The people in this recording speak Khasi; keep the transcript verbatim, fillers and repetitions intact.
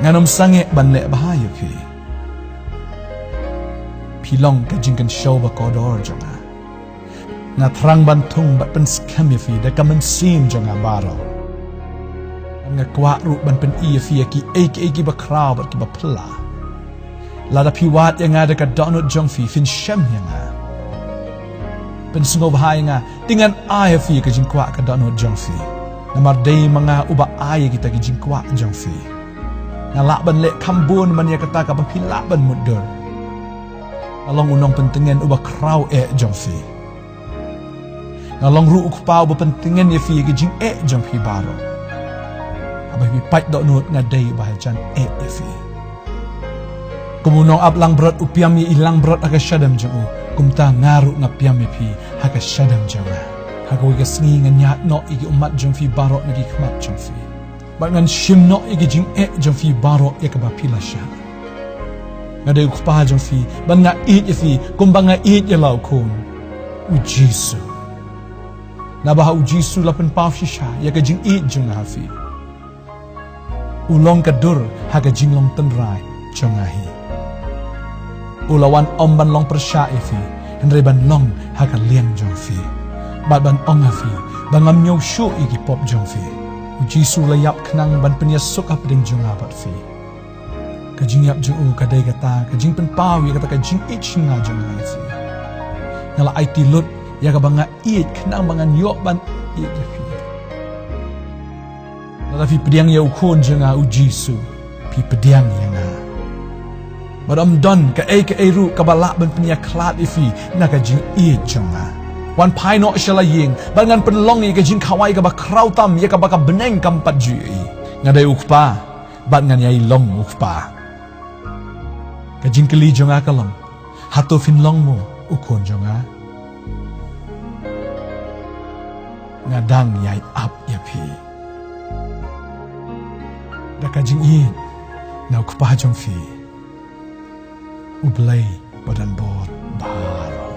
Ngan ym sangeh ban leh bha ïa phi. Phi long ka jingkynshew bakordor jong nga. Nga thrang ban thung bad pynskhem ïa phi da ka mynsiem jong nga baroh. Nga kwah ruh ban pyni ïa phi ïa kiei kiei kiba khraw bad kiba phylla. Lada phi wad ïa nga da ka dohnud jong phi, phin shem ïa nga. Pynsngewbha ïa nga, te ngan ai ïa phi ka jingkwah ka dohnud jong phi. Namar dei ma nga uba ai ïa kita ki jingkwah jong phi. Nga lah ban leh kham bun man ïa kata kaba phi lah ban mutdur. Nga long u nongpyntngen uba khraw eh jong phi. Nga long ruh u Kpa uba pyntngen ïa phi ïa ki jingeh jong phi baroh. Haba phi pait dohnud, nga dei uba hajan eh ïa phi. Kum u nongap langbrot u piam ïa i langbrot ha ka shadem jong u, kumta nga ruh nga piam ïa phi ha ka shadem jong nga. Ha kawei ka sngi ngan ñiad noh ïa ki ummat jong phi baroh na ki khmat jong phi. Bad ngan shim noh ïa ki jingeh jong phi baroh ïa kaba phi la shah. Nga dei u Kpa jong phi, bad nga ïeit ïa phi kumba nga ïeit ïa la u Khun, u Jisu. Naba ha u Jisu la pynpaw shisha ïa ka jingïeit jong nga ha phi. U long ka dur ha ka jinglong tynrai jong nga hi. U la wan ym ban long pyrshah ïa phi, hynrei ban long ha ka liang jong phi, bad ban ong ha phi ba ngam ñiew shuh ïa ki pop jong phi. U Jisu la ïap khnang ban pynïasuk hapdeng jong nga bad phi. Ka jingïap jong u ka dei kata ka jingpynpaw ïa kata ka jingïeit shynna jong nga ïa phi. Nga la aiti lut ïa kaba nga ïeit khnang ba ngan ïoh ban ïeit ïa phi. Lada phi pdiang ïa u Khun jong nga u Jisu, phi pdiang ïa nga. Bad ym don kaei kaei ruh kaba lah ban pynïakhlad ïa phi na ka jingïeit jong nga. Wan phai noh sha la ïing bad ngan pynlong ïa ka jingkhawai kaba khraw tam ïa kaba ka bneng kam pat ju ïohi. Nga dei u Kpa bad ngan ïai long u Kpa. Ka jingkylli jong nga ka long, hato phin long mo u Khun jong nga? Nga dang ïai ap ïa phi da ka jingïeit na u Kpa jong phi, U Blei ba don bor baroh.